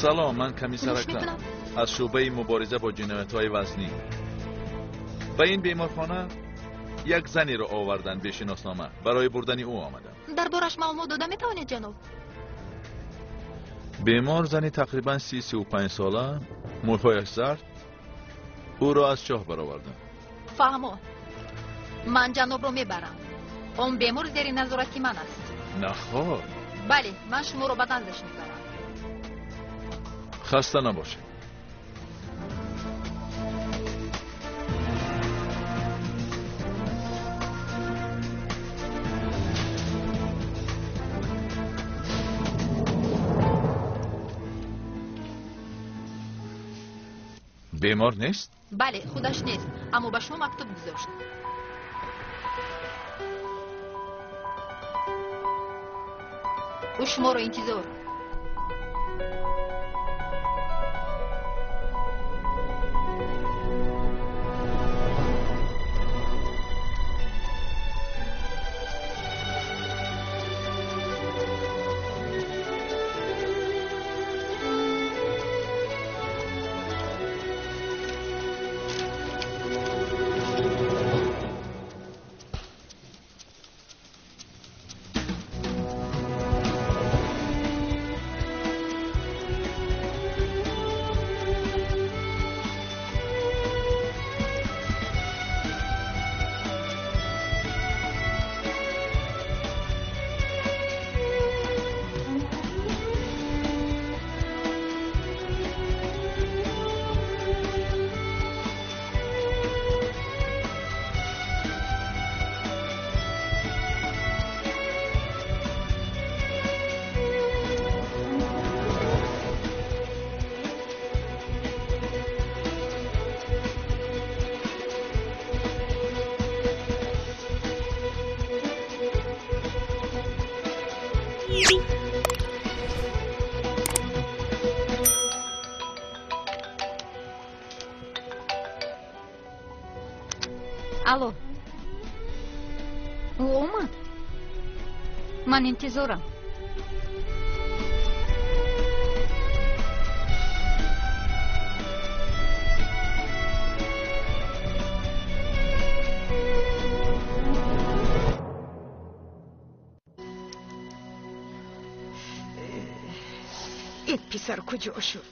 Салом, ман комиссар Акрам аз шӯъбаи мубориза бо ҷиноятҳои вазнин. Ба ин беморхона як занеро оварданд бе шиноснома. Барои бурдани ӯ омадам. Дар бораш маълумот дода метавонед, ҷаноб? Бемор зани тақрибан 35 сола, мӯйҳояш зард. Ӯро аз чоҳ баровардам. Фаҳмо. Ман ҷанобро мебарам. Он бемор зери назорати ман аст. Нахор? Бале, ман шуморо ба наздаш мебарам. Хаста набошед. Бемор нест? Бале, худаш нест, аммо ба шумо мактуб гузошт. Ӯ шуморо интизор. Алло. Ӯ омад? Ман интизорам. Ин писар куҷо шуд?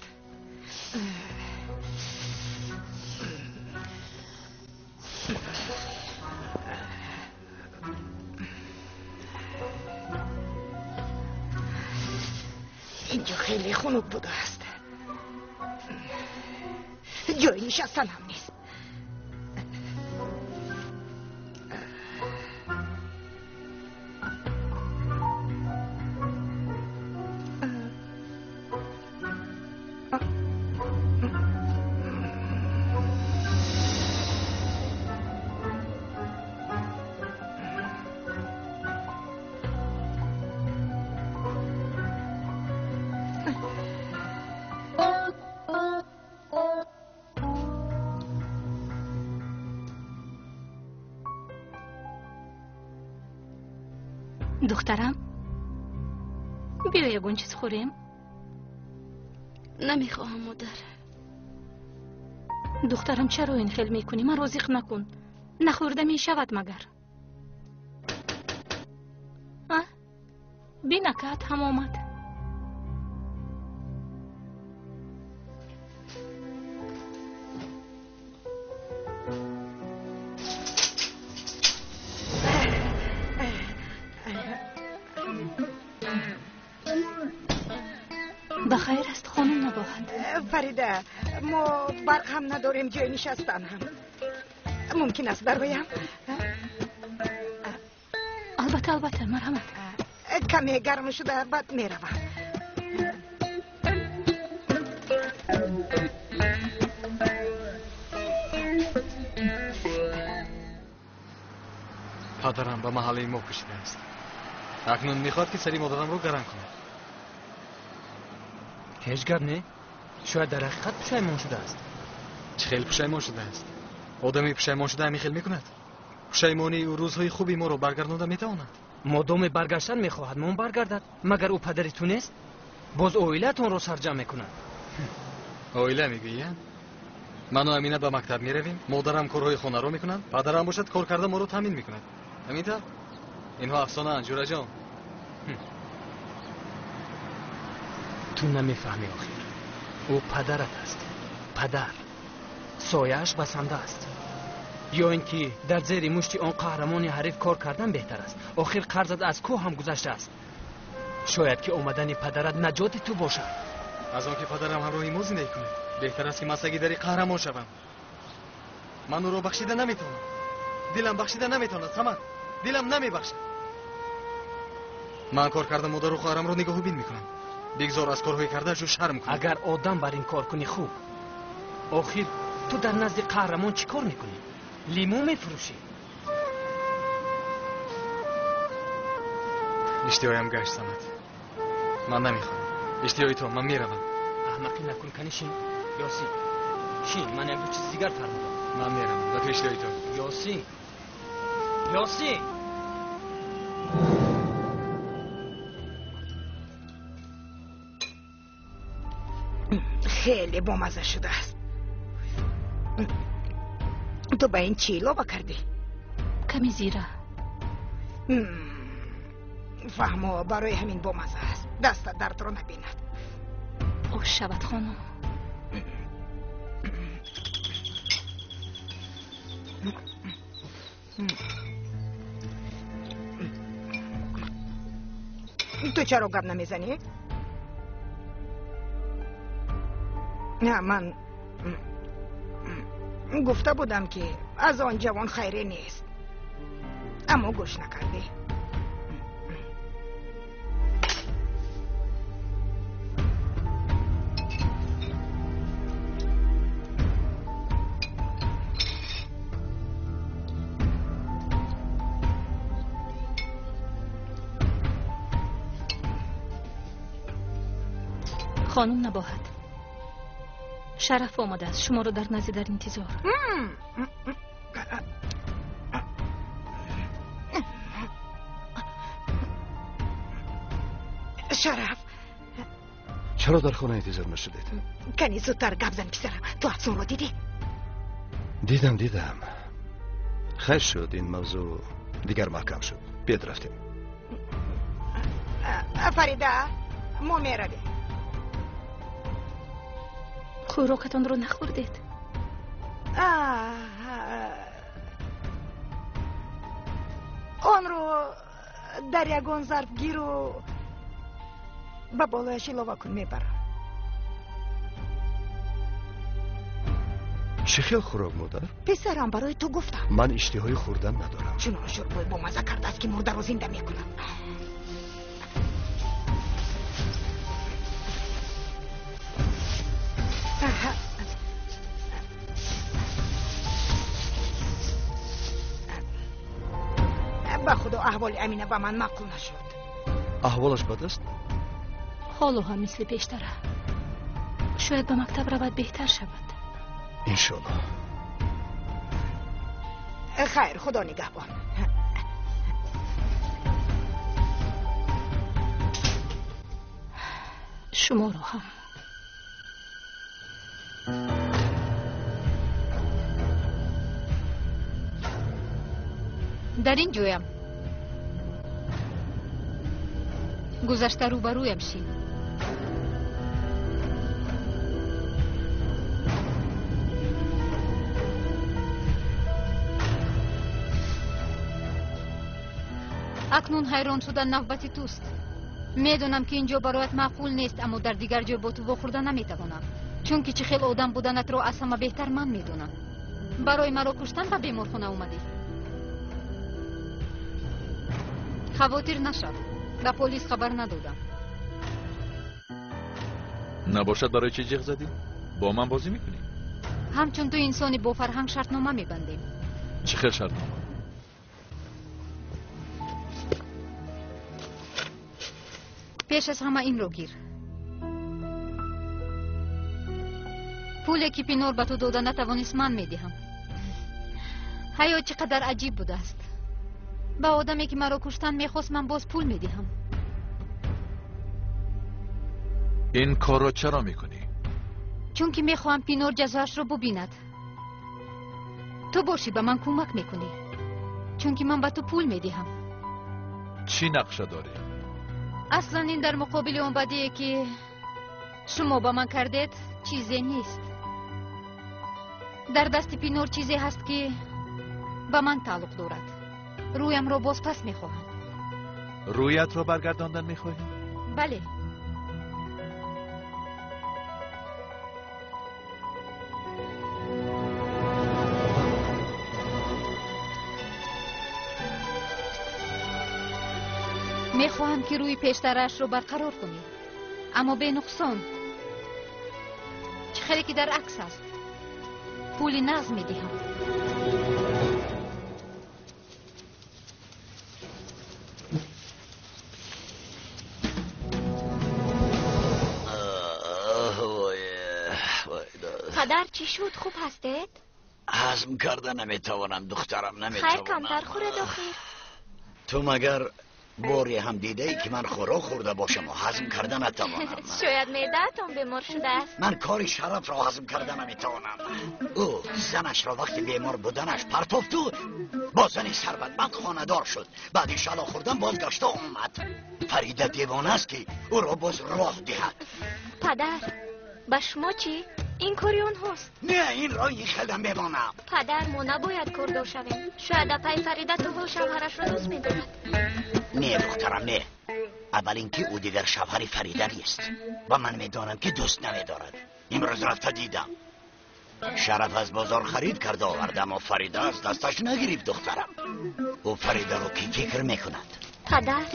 Инҷо хеле хунук будааст. Ҷои нишастан ҳам нест. Духтарам, биё ягон чиз хӯрем. Намехоҳам, модар. Духтарам, чаро ин хел мекунӣ? Маро зиқ накун. Нахӯрда мешавад магар? А? Бинакат ҳам омад. Ба хайр аст, хонум Набоҳат? Фарида, мо барқ ҳам надорем, ҷои нишастан ҳам. Мумкин аст дароям? Албатта, албатта, марҳамат. Каме гарм шуда, баъд меравам. Падарам ба маҳаллаи мо кӯчидааст. Акнун мехоҳад, ки сари модарамро гарм кунад. Ҳеҷ гап не. Шояд дар ҳақиқат пушаймон шудааст. Чӣ хел пушаймон шудааст? Одами пушаймон шуда ҳамин хел мекунад? Пушаймонии ӯ рӯзҳои хуби моро баргардонда метавонад? Модоме баргаштан мехоҳад, мон баргардад. Магар ӯ падари ту нест? Боз оилаатонро сарҷамъ мекунад. Оила мегӯӣ? Ману Амина ба мактаб меравем, модарам корҳои хонаро мекунад, падарам бошад кор карда моро таъмин мекунад. Ҳамин тавр? Инҳо афсонаанд, ҷураҷон. Ту намефаҳмӣ охир. Ӯ падарат аст. Падар. Сояаш басанда аст. Ё ин ки дар зери мушти он қаҳрамони ҳариф кор кардан беҳтар аст. Охир қарзат аз кӯҳ ҳам гузаштааст. Шояд ки омадани падарат наҷоти ту бошад. Аз он ки падарам ҳамроҳи мо зиндагӣ кунад, беҳтар аст ки ман саги дари қаҳрамон шавам. Ман ӯро бахшида наметавонам. Дилам бахшида наметавонад, Самад. Дилам намебахшад. Ман кор карда модару хоҳарамро нигоҳубин мекунам. Бигзор аз корҳои кардааш ӯ шарм кунад. Агар одам бар ин кор кунӣ хуб. Охир ту дар назди қаҳрамон чӣ кор мекунӣ? Лимӯ мефурӯшӣ? Иштиҳоям гашт, Самад. Ман намехоҳам. Иштиҳои то, ман меравам. Аҳмақӣ накун, кани шин. Ёсин, шин, ман як ду чизи дигар фармудам. Ман меравам, ба пешиҳои то. Ёсин, Ёсин. Хеле бомаза шудааст. Ту ба ин чӣ илова кардӣ? Ками зира. Фаҳмо, барои ҳамин бомаза аст. Даста дардро набинад. Ош шавад, хонум. Ту чаро гап намезанӣ? На, ман гуфта будам, ки аз он ҷавон хайре нест, аммо гӯш накардӣ. Хонум Набоҳат, Шараф омадааст, шуморо дар назди дар интизор. Шараф, чаро дар хона интизор нашудед? Кани зудтар гап зан, писарам. Ту афсунро дидӣ? Дидам, дидам. Хайр шуд, ин мавзӯъ дигар маҳкам шуд. Биёд рафтем. Фарида, мо меравем. Хӯрокатонро нахӯрдед? Онро дар ягон зарф гиру ба болояш илова кун, мебарам. Чӣ хел хӯрок, модар? Писарам, барои ту гуфтам. Ман иштиҳои хӯрдан надорам. Чунон шӯрбои бомаза кардааст, ки мурдаро зинда мекунад. Ба худо, аҳволи Амина ба ман маъқул нашуд. Аҳволаш бад аст? Ҳоло ҳам мисли пештара. Шояд ба мактаб равад, беҳтар шавад. Иншоаллоҳ. Хайр, худо нигаҳбон. Шуморо ҳам. Дар ин ҷоям. Гузашта рӯбарӯям шин. Акнун ҳайрон шудан навбати туст. Медонам, ки ин ҷо бароят маъқул нест, аммо дар дигар ҷой бо ту вохӯрда наметавонам, чунки чӣ хел одам буданатро аз ҳама беҳтар ман медонам. Барои маро куштан ба беморхона омадӣ? Хавотир нашав, ба полис хабар надодам. Набошад, барои чӣ ҷиғ задӣ? Бо ман бозӣ мекунӣ? Ҳамчун ду инсони бофарҳанг шартнома мебандем. Чӣ хел шартнома? Пеш аз ҳама инро гир. Пуле ки Пинор ба ту дода натавонист, ман медиҳам. Ҳаёт чӣ қадар аҷиб будааст. Ба одаме, ки маро куштан мехост, ман боз пул медиҳам. Ин корро чаро мекунӣ? Чунки мехоҳам Пинор ҷазоашро бубинад. Ту бошӣ ба ман кӯмак мекунӣ, чунки ман ба ту пул медиҳам. Чӣ нақша дорӣ? Аслан ин дар муқобили он бадие ки шумо ба ман кардед чизе нест. Дар дасти Пинор чизе ҳаст ки ба ман тааллуқ дорад. Рӯямро боз пас мехоҳам. Рӯятро баргардондан мехоҳӣ? Бале. Мехоҳам ки рӯи пештараашро барқарор кунӣ, аммо бенуқсон. Чӣ хеле ки дар акс аст. Пули нағз медиҳам. Падар, чӣ шуд? Хуб ҳастед? Ҳазм карда наметавонам, духтарам, наметавонам. Хайр, камтар хӯред охир. Ту магар боре ҳам дидаӣ ки ман хӯрок хӯрда бошам ва ҳазм карда натавонам? Шояд меъдаатон бемор шудааст. Ман кори Шарафро ҳазм карда наметавонам. Ӯ занашро вақти бемор буданаш партофту бо зани сарватманд хонадор шуд. Баъди шало хӯрдан бозгашта омад. Фарида девона аст ки ӯро боз роҳ диҳад. Падар, ба шумо чӣ? Ин кори онҳост. Не, инро ин хелда мемонам. Падар, мо набояд кордор шавем. Шояд апаи Фарида то ҳол шавҳарашро дӯст медорад. Не, духтарам, не. Аввал ин ки ӯ дигар шавҳари Фарида нест ва ман медонам ки дӯст намедорад. Имрӯз рафта дидам. Шараф аз бозор харид карда овард, аммо Фарида аз дасташ нагирифт, духтарам. Ӯ Фаридаро кӣ фикр мекунад? Падар,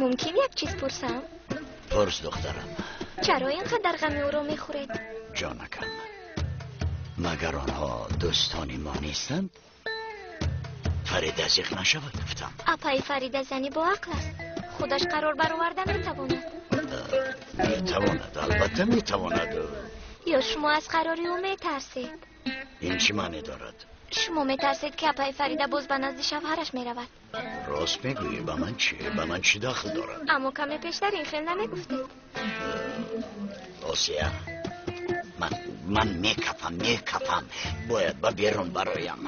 мумкин як чиз пурсам? Пурс, духтарам. Чаро ин қадар ғами ӯро мехӯред? Ҷонакам, магар онҳо дӯстони мо нестанд? Фарида зиқ нашавад, гуфтам. Апаи Фарида зани боақл аст. Худаш қарор бароварда метавонад. Метавонад, албатта метавонад. Ё шумо аз қарори ӯ метарсед? Ин чӣ маъне дорад? Шумо метарсед ки апаи Фарида боз ба назди шавҳараш меравад. Рост мегӯӣ, ба ман чӣ? Ба ман чӣ дахл дорад? Аммо каме пештар ин хел намегуфтед. Осия, ман мекафам, мекафам. Бояд ба берун бароям.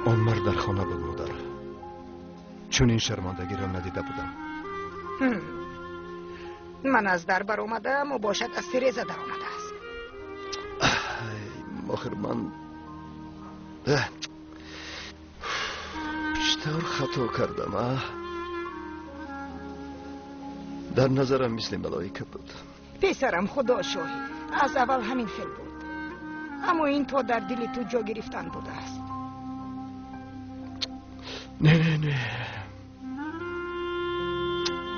Он мард дар хона буд, модар. Чунин шармандагиро надида будам. Ман аз дар баромадам, ӯ бошад аз тиреза даромадааст. Охир ман чӣ тавр хато кардам, а? Дар назарам мисли малоика буд. Писарам, худо шоҳид, аз аввал ҳамин хел буд. Аммо ин то дар дили ту ҷо гирифтан будааст. Не, не, не.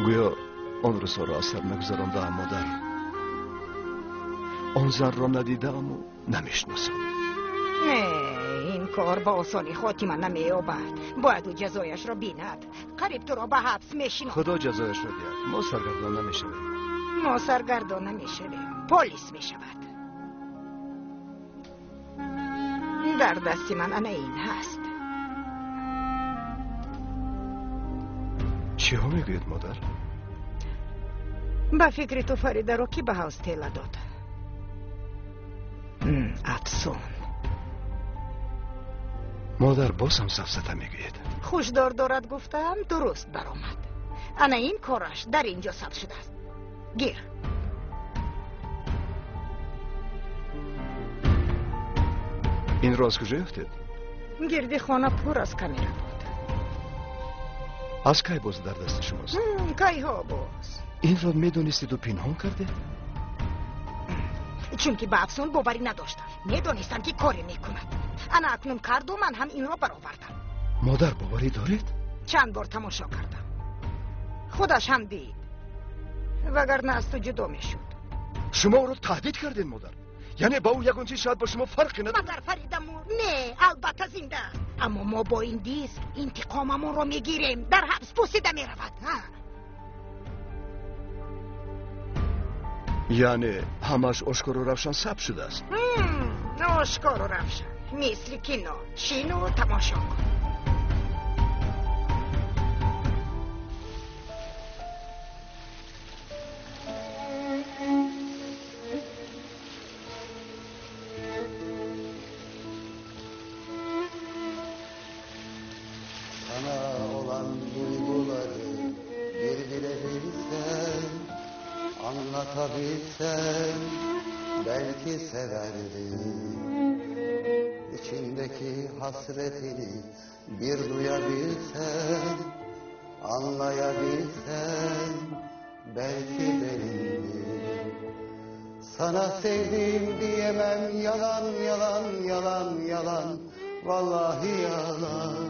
Гӯё он рӯзҳоро аз сар нагузарондаам, модар. Он занро надидааму намешиносам. Не, ин кор ба осонӣ хотима намеёбад. Бояд ӯ ҷазояшро бинад. Қариб туро ба ҳабс мешинонад. Худо ҷазояшро диҳад. Мо саргардон намешавем. Мо саргардон намешавем. Полис мешавад. Дар дасти ман ана ин ҳаст. Чиҳо мегӯед, модар? Ба фикри ту Фаридаро кӣ ба ҳавз тела дод? Афсун. Модар, боз ҳам сафсата мегӯед. Хушдор дорад гуфтам, дуруст баромад. Ана ин кораш дар ин ҷо сабт шудааст. Гир. Инро аз куҷо ёфтед? Гирди хона пур аз камера буд. Аз кай боз дар дасти шумост? Кайҳо боз. Инро медонистеду пинҳон кардед? Чунки ба Афсун боварӣ надоштам. Медонистам ки коре мекунад. Ана акнун карду ман ҳам инро баровардам. Модар, боварӣ доред? Чанд бор тамошо кардам. Худаш ҳам дид. Вагарна аз ту ҷудо мешуд. Шумо ӯро таҳдид кардед, модар? Яъне ба ӯ ягон чиз шояд ба шумо фарқе надорад? Магар Фарида мурд? Не, албатта зинда аст. Аммо мо бо ин диск интиқомамонро мегирем. Дар ҳабс пусида меравад. Яъне ҳамааш ошкору равшан сабт шудааст. Ошкору равшан, мисли кино. Шину тамошо кун. Anlatabilsem belki severdim. İçimdeki hasretini bir duyabilsem, anlayabilsem belki benimdir. Sana sevdiğim diyemem, yalan yalan yalan yalan, vallahi yalan.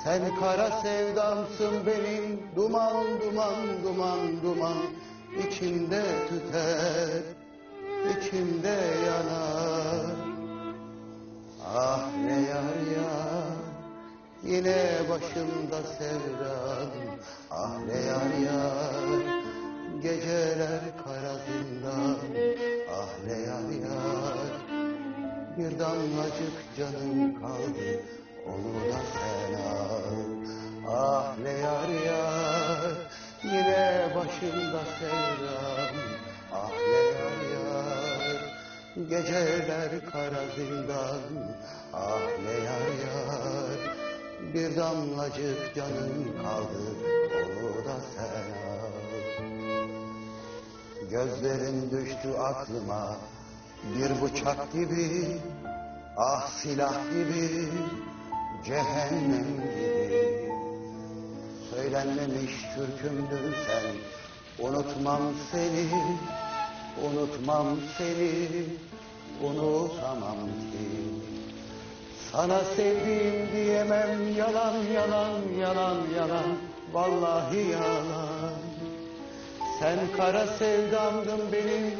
Sen kara sevdamsın benim, duman duman duman duman. İçimde tüter, içimde yanar. Ah ne yar yar, yine başımda sevdan. Ah ne yar yar, geceler kara zindan. Ah ne yar yar, bir damlacık canım kaldı, onu da sen al. Ah ne yar yar, yine başımda sevdam. Ah ne yar yar, geceler kara zindan. Ah ne yar yar, bir damlacık canım kaldı, onu da sen al. Gözlerin düştü aklıma, bir bıçak gibi, ah silah gibi, cehennem gibi. Söylenmemiş türkümdün sen, unutmam seni, unutmam seni, unutamam ki. Sana sevdiğim diyemem, yalan yalan yalan yalan, vallahi yalan. Sen kara sevdamdın benim,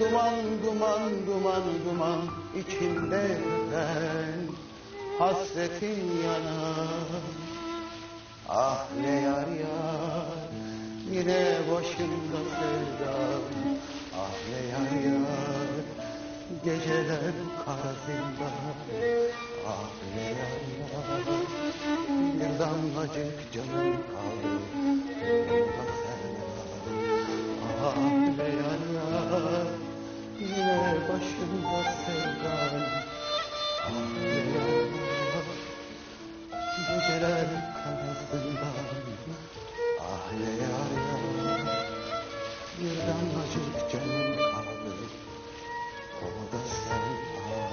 duman duman duman duman, içimde ben, hasretin yanar. Ah ne yar yar, yine başımda sevdam. Ah ne yar yar, geceler kara zindan. Ah ne yar yar, bir damlacık canım kaldı, onu da sen al. Ah ne yar yar, yine başımda sevdam. Ah ne yar yar, geceler kara zindan. Ah ne yar yar, bir damlacık canım kaldı, onu da sen al.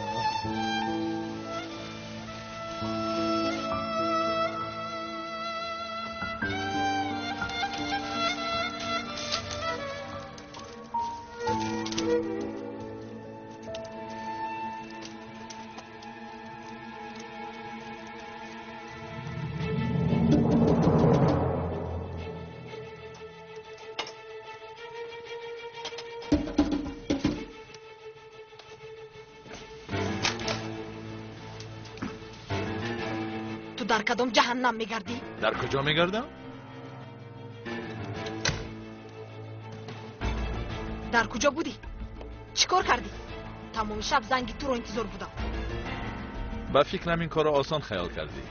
Дар кадом ҷаҳаннам мегардӣ? Дар куҷо мегардам? Дар куҷо будӣ? Чӣ кор кардӣ? Тамоми шаб занги туро интизор будам. Ба фикрам ин корро осон хаёл кардӣ.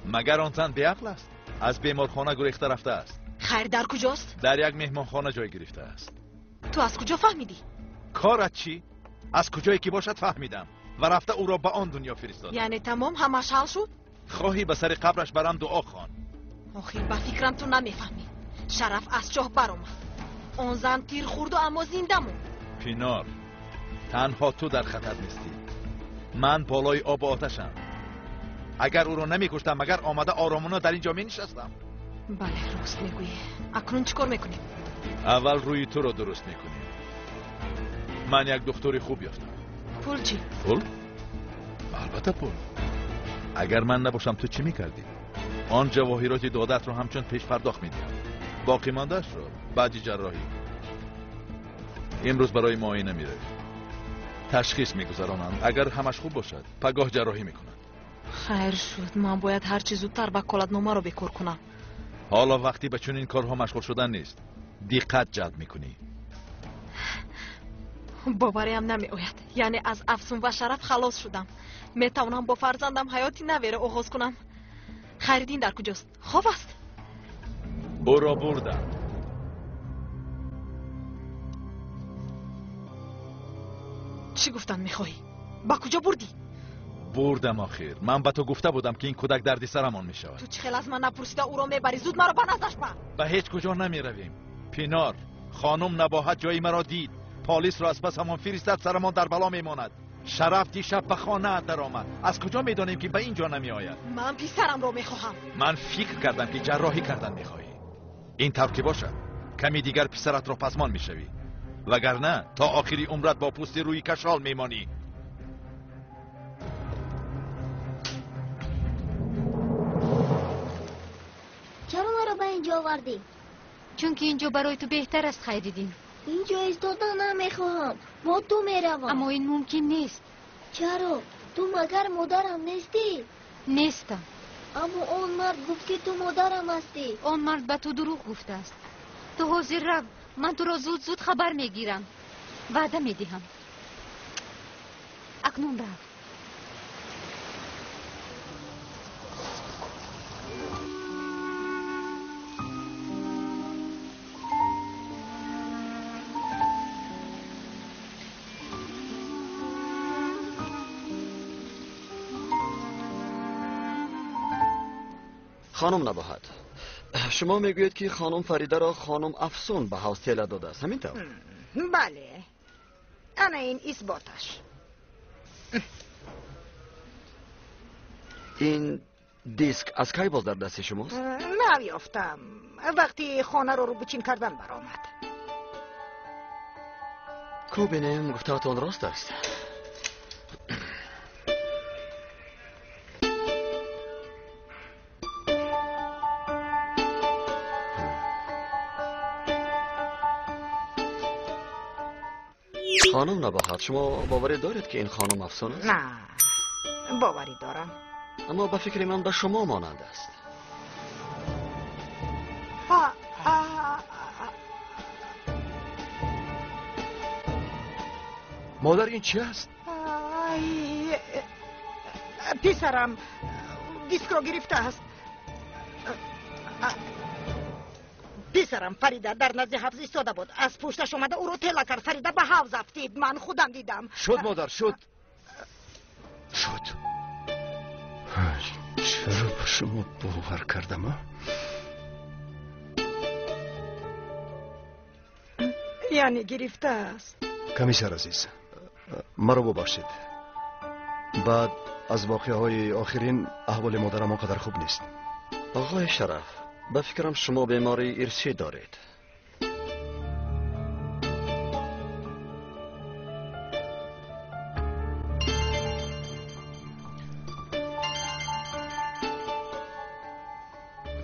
Магар он зан беақл аст? Аз беморхона гурехта рафтааст. Хайр, дар куҷост? Дар як меҳмонхона ҷой гирифтааст. Ту аз куҷо фаҳмидӣ? Корат чӣ? Аз куҷое ки бошад фаҳмидам ва рафта ӯро ба он дунё фиристодам. Яъне тамом ҳамаш ҳал шуд? Хоҳӣ ба сари қабраш барам дуо хон. Охир ба фикрам ту намефаҳмӣ. Шараф аз чоҳ баромад. Он зан тир хӯрду аммо зинда монд. Пинор, танҳо ту дар хатар нестӣ. Ман болои обу оташам. Агар ӯро намекуштам, магар омада оромона дар ин ҷо менишастам? Бале, рост мегӯӣ. Акнун чӣ кор мекунем? Аввал рӯи туро дуруст мекунем. Ман як духтури хуб ёфтам. Пул чӣ? Пул? Албатта пул. Агар ман набошам ту чӣ мекардӣ? Он ҷавоҳироти додатро ҳамчун пешпардохт медиҳам. Боқӣ мондаашро баъди ҷарроҳӣ. Имрӯз барои муоина меравем. Ташхис мегузаронанд. Агар ҳамаш хуб бошад, пагоҳ ҷарроҳӣ мекунанд. Хайр шуд, ман бояд ҳарчи зудтар ваколатномаро бекор кунам. Ҳоло вақти ба чунин корҳо машғул шудан нест. Диққат ҷалб мекунӣ. Бовариам намеояд. Яъне аз Афсун ва Шараф халос шудам. Метавонам бо фарзандам ҳаёти наверо оғоз кунам. Хайриддин дар куҷост? Хоб аст? Ӯро бурдам. Чӣ гуфтан мехоҳӣ? Ба куҷо бурдӣ? Бурдам охир. Ман ба ту гуфта будам, ки ин кӯдак дарди сарамон мешавад. Ту чӣ хел аз ман напурсида ӯро мебарӣ? Зуд маро ба наздаш бар. Ба ҳеҷ куҷо намеравем. Пинор, хонум Набоҳат ҷои маро дид. Полисро аз пасамон фиристад, сарамон дар бало мемонад. Шараф дишаб ба хонаат даромад. Аз куҷо медонем, ки ба ин ҷо намеояд? Ман писарамро мехоҳам. Ман фикр кардам, ки ҷарроҳӣ кардан мехоҳӣ. Ин тавр ки бошад, ками дигар писаратро пасмон мешавӣ. Вагарна то охири умрат бо пӯсти рӯи кашол мемонӣ. Чаро маро ба ин ҷо овардӣ? Чунки ин ҷо барои ту беҳтар аст, Хайриддин. Ин ҷо истодан намехоҳам. Бо ту меравам. Аммо ин мумкин нест. Чаро? Ту магар модарам нестӣ? Нестам. Аммо он мард гуфт, ки ту модарам ҳастӣ. Он мард ба ту дурӯғ гуфтааст. Ту ҳозир рав. Ман туро зуд-зуд хабар мегирам. Ваъда медиҳам. Акнун рав. Хонум Набоҳат, шумо мегӯед, ки хонум Фаридаро хонум Афсун ба ҳавз тела додааст, ҳамин тавр? Бале, ана ин исботаш. Ин диск аз кай боз дар дасти шумост? Нав ёфтам. Вақти хонаро рӯбучин кардан баромад. Ку бинем, гуфтаатон рост аст. Хонум Набоҳат, шумо боварӣ доред, ки ин хонум Афсун аст? На, боварӣ дорам. Аммо ба фикри ман ба шумо монанд аст. Модар, ин чӣ аст? Писарам дискро гирифтааст. Писарам Фарида дар назди ҳавз истода буд. Аз пушташ омада ӯро тела кард. Фарида ба ҳавз афтид. Ман худам дидам. Шуд, модар, шуд. Шуд. Чаро ба шумо бовар кардам, а? Яъне гирифтааст. Комиссар азиз, маро бубахшед. Баъд аз воқеаҳои охирин аҳволи модарам он қадар хуб нест. Оғои Шараф, ба фикрам шумо бемории ирсӣ доред.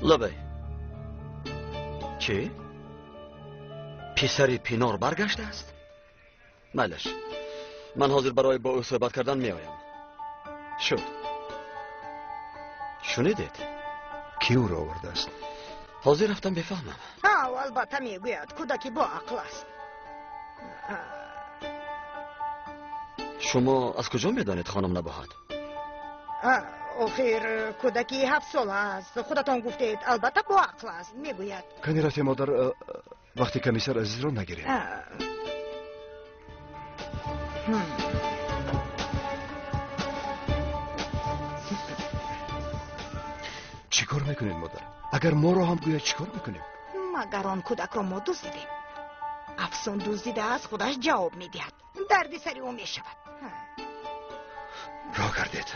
Лабай. Чӣ? Писари Пинор баргаштааст? Майлаш. Ман ҳозир барои бо ӯ суҳбат кардан меоям. Шуд. Шунидед? Кӣ ӯро овардааст? Ҳозир рафтам бифаҳмам. Ҳа, албатта мегӯяд, кӯдаки боақл аст. Шумо аз куҷо медонед, хонум Набоҳат? Охир кӯдаки 7 сола аст. Худатон гуфтед, албатта боақл аст, мегӯяд. Кани рафтем, модар, вақти комиссар азизро нагирем. Чӣ кор мекунед, модар? Агар моро ҳам гӯяд, чӣ кор мекунем? Магар он кӯдакро мо дуздидем? Афсун дуздидааст, худаш ҷавоб медиҳад. Дарди сари ӯ мешавад. Роҳ кардед.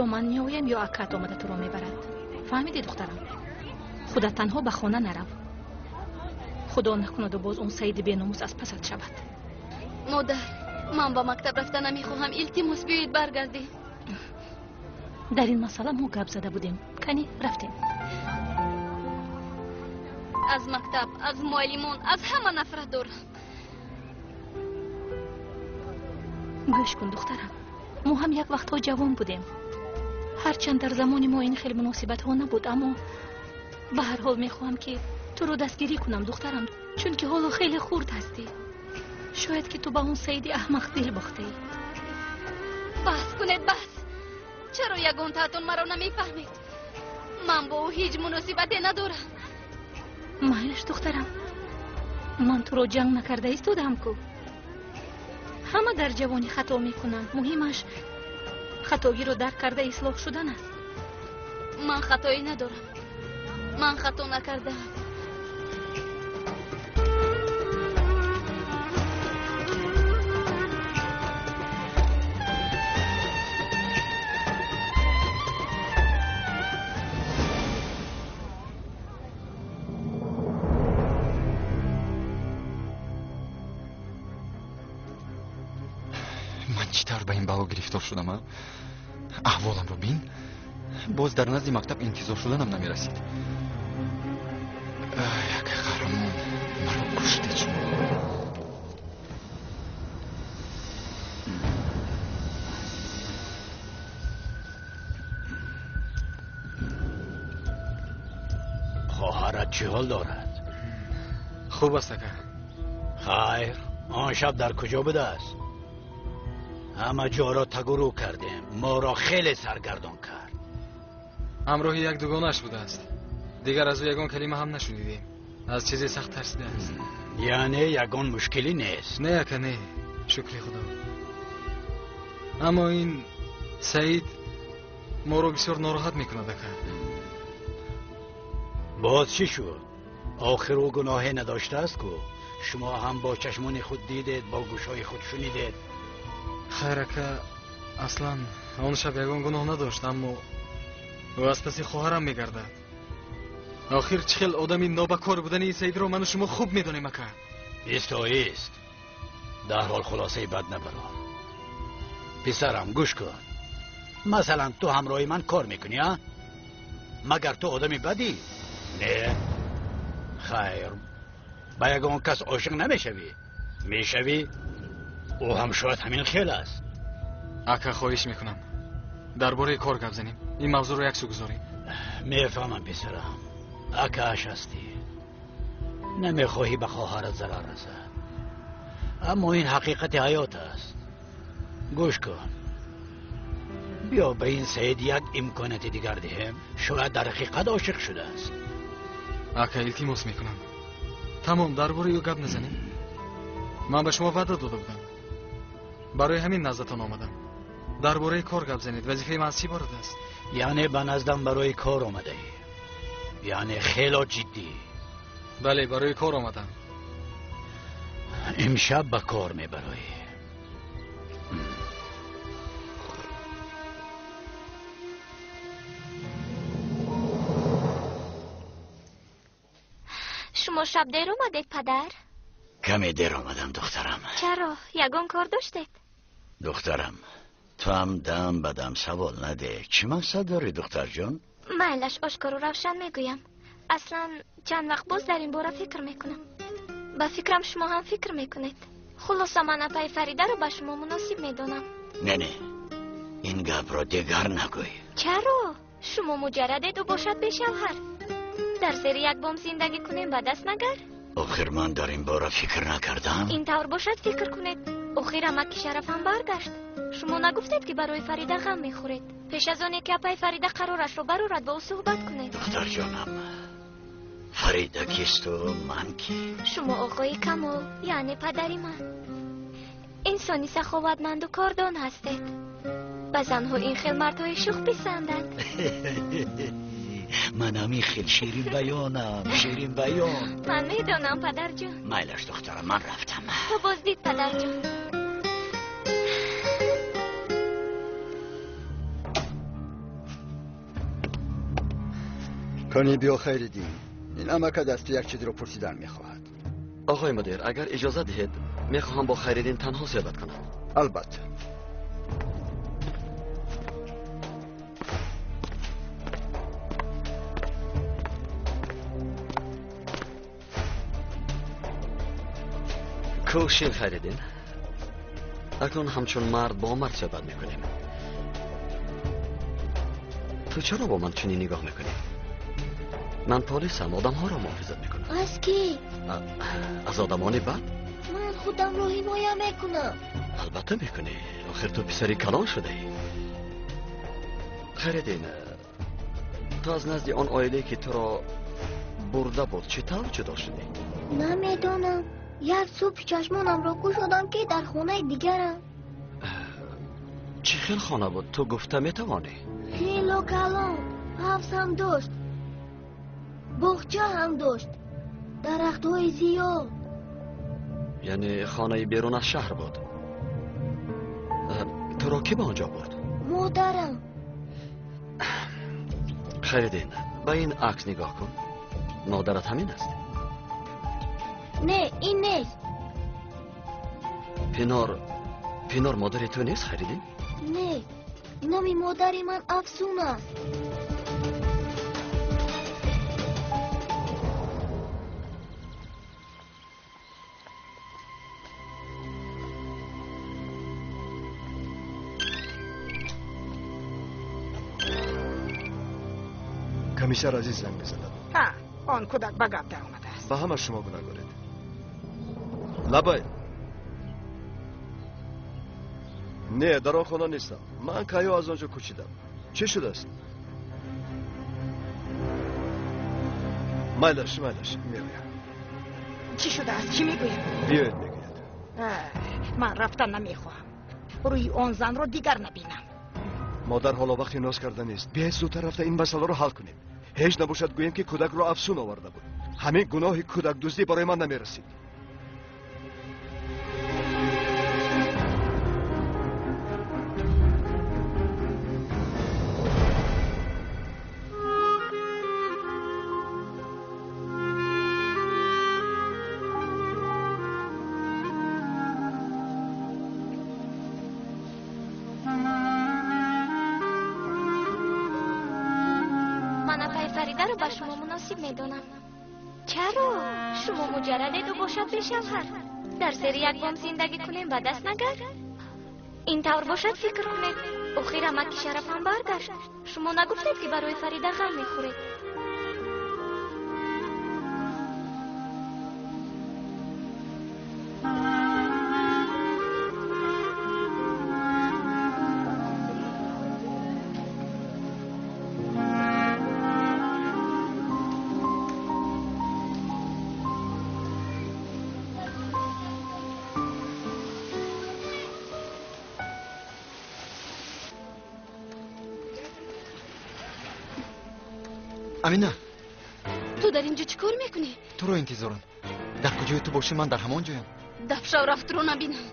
Ё ман меоям, ё акаат омада туро мебарад. Фаҳмидӣ, духтарам? Худат танҳо ба хона нарав. Худо накунаду боз он саиди беномус аз пасат шавад. Модар, ман ба мактаб рафта намехоҳам. Илтимос, биёед баргардем. Дар ин масъала мо гап зада будем. Кани, рафтем. Аз мактаб, аз муаллимон, аз ҳама нафрат дорам. Гӯш кун, духтарам. Мо ҳам як вақтҳо ҷавон будем. Ҳарчанд дар замони мо ин хел муносибатҳо набуд, аммо ба ҳар ҳол мехоҳам ки туро дастгирӣ кунам, духтарам, чунки ҳоло хеле хурд ҳастӣ. Шояд ки ту ба он Саиди аҳмақ дил бохтаӣ. Баҳс кунед, баҳс. Чаро ягонтаатон маро намефаҳмед? Ман бо ӯ ҳеҷ муносибате надорам. Майлаш, духтарам, ман туро ҷанг накарда истодаам ку. Ҳама дар ҷавонӣ хато мекунанд. Муҳимаш хатогиро дарк карда ислоҳ шудан аст. Ман хатоӣ надорам. Ман хато накардаам. Ман чӣ тавр ба ин бало гирифтор шудам, а? Аҳволамро бин. Боз дар назди мактаб интизор шуданам намерасид. Як қаҳрамон маро куштед шумо. Хоҳарат чӣ ҳол дорад? Хуб аст, ака. Хайр, он шаб дар куҷо будааст? Ҳама ҷоро тагурӯ кардем. Моро хеле саргардон кард. Ҳамроҳи як дугонааш будааст. Дигар аз ӯ ягон калима ҳам нашунидем. Аз чизе сахт тарсидааст. Яъне ягон мушкилӣ нест? Не, ака, не. Шукри Худо. Аммо ин Саид моро бисёр нороҳат мекунад, ака. Боз чӣ шуд? Охир ӯ гуноҳе надоштааст ку. Шумо ҳам бо чашмони худ дидед, бо гӯшҳои худ шунидед. Хайр, ака, аслан он шаб ягон гуноҳ надошт, аммо ӯ аз паси хоҳарам мегардад. Охир чӣ хел одами нобакор будани ин Саидро ману шумо хуб медонем, ака. Исто, ист. Дарҳол хулосаи бад набарор. Писарам, гӯш кун. Масалан, ту ҳамроҳи ман кор мекунӣ, а? Магар ту одами бадӣ? Не. Хайр, ба ягон кас ошиқ намешавӣ? Мешавӣ? Ӯ ҳам шояд ҳамин хел аст. Ака, хоҳиш мекунам, дар бораи кор гап занем. Ин мавзӯъро як сӯ гузорем. Мефаҳмам, писарам. Акааш ҳастӣ. Намехоҳӣ ба хоҳарат зарар расад. Аммо ин ҳақиқати ҳаёт аст. Гӯш кун. Биё ба ин Саид як имконияти дигар диҳем. Шояд дар ҳақиқат ошиқ шудааст. Ака, илтимос мекунам. Тамом, дар бораи ӯ гап назанем. Ман ба шумо ваъда дода будам. Барои ҳамин наздатон омадам. Дар бораи кор гап занед. Вазифаи ман аз чӣ иборат аст? Яъне ба наздам барои кор омадаӣ? Яъне хело ҷиддӣ? Бале, барои кор омадам. Имшаб ба кор мебароӣ. Шумо шаб дер омадед, падар? Каме дер омадам, духтарам. Чаро? Ягон кор доштед? Духтарам, ту ҳам дам ба дам савол надеҳ. Чӣ мақсад дорӣ, духтарҷон? Майлаш, ошкору равшан мегӯям. Аслан чанд вақт боз дар ин бора фикр мекунам. Ба фикрам шумо ҳам фикр мекунед. Хулоса, ман апаи Фаридаро ба шумо муносиб медонам. Не, не, ин гапро дигар нагӯй. Чаро? Шумо муҷаррадеду бошад бешавҳар. Дар зери як бом зиндагӣ кунем ба даст магар? Охир ман дар ин бора фикр накардам. Ин тавр бошад фикр кунед. Охир амаки Шарафам баргашт. Шумо нагуфтед ки барои Фарида ғам мехӯред. Пеш аз оне ки апаи Фарида қарорашро барорад, бо ӯ суҳбат кунед. Духтарҷонам, Фарида кисту ман ки? Шумо оғои Камол, яъне падари ман. Инсони саховатманду кордон ҳастед. Ба занҳо ин хел мардҳои шух писанданд. Ман ҳамин хел ширин баёнам, ширин баён. Ман медонам, падарҷон. Майлаш, духтарам, ман рафтам. То боздид, падарҷон. Кани биё, Хайриддин. Ин амака дасти як чизро пурсидан мехоҳад. Оғои мудир, агар иҷоза диҳед, мехоҳам бо Хайриддин танҳо суҳбат кунам. Албатта. Кӯшин, Хайриддин. Акнун ҳамчун мард бо мард суҳбат мекунем. Ту чаро бо ман чунин нигоҳ мекунӣ? Ман полисам, одамҳоро муҳофизат мекунам. Аз кӣ? Аз одамони бад. Ман худамро ҳимоя мекунам. Албатта мекунӣ. Охир ту писари калон шудаӣ. Хайриддин, ту аз назди он оилае ки туро бурда буд чӣ тавр ҷудо шудӣ? Намедонам. Як субҳ чашмонамро кушодам, ки дар хонаи дигарам. Чӣ хел хона буд? Ту гуфта метавонӣ? Хело калон, ҳавз ҳам дошт, боғча ҳам дошт, дарахтҳои зиёд. Яъне хонаи берун аз шаҳр буд. Туро кӣ ба он ҷо бурд? Модарам. Хайриддин, ба ин акс нигоҳ кун. Модарат ҳамин аст? Не, ин нест. Пинор модари ту нест, Хайриддин? Не, номи модари ман Афсун аст. Комиссар Азиз занг мезанад. Ҳа, он кӯдак ба гап даромадааст. Ба ҳама шумо гунаҳгоред. Лабай. Не, дар он хона нестам. Ман кайҳо аз он ҷо кӯчидам. Чӣ шудааст? Майлаш, майлаш, меоям. Чӣ шудааст? Чӣ мегӯяд? Биёед, мегӯяд. Ман рафтан намехоҳам. Рӯи он занро дигар набинам. Модар ҳоло вақти ноз карда нест. Биёед зудтар рафта ин масъаларо ҳал кунем. Ҳеҷ набошад гӯем ки кӯдакро Афсун оварда буд. Ҳамин гуноҳи кӯдакдуздӣ барои ман намерасид. Фаридаро ба шумо муносиб медонам. Чаро? Шумо муҷаррадеду бошад бешавҳар. Дар зери як бом зиндагӣ кунем ба даст нагар? Ин тавр бошад фикр кунед. Охир амаки Шарафам баргашт. Шумо нагуфтед, ки барои Фарида ғам мехӯред. Амина, ту дар инҷо чӣ кор мекунӣ? Туро интизорам. Дар куҷое ту бошӣ, ман дар ҳамон ҷоям. Дафшав рафтро набинам.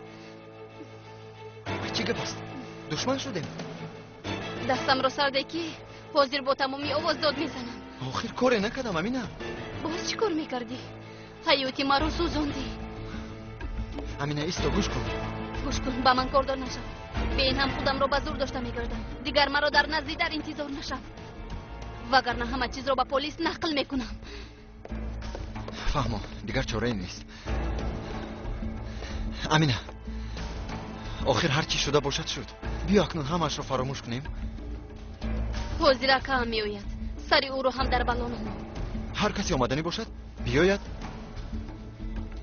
Чӣ гап аст? Душман шудем? Дастамро сарде, ки ҳозир бо тамоми овоз дод мезанам. Охир коре накардам, Амина. Боз чӣ кор мекардӣ? Ҳаёти маро сӯзондӣ. Амина, исто, гӯш кун. Гӯш кун, ба ман кордор нашав. Бе ин ҳам худамро ба зур дошта мегардам. Дигар маро дар назди дар интизор нашав. Вагарна ҳама чизро ба полис нақл мекунам. Фаҳмо, дигар чорае нест. Амина, охир ҳар чӣ шуда бошад шуд. Биё акнун ҳамаашро фаромӯш кунем. Ҳозир акаам меояд. Сари ӯро ҳам дар бало намон. Ҳар касе омаданӣ бошад, биёяд.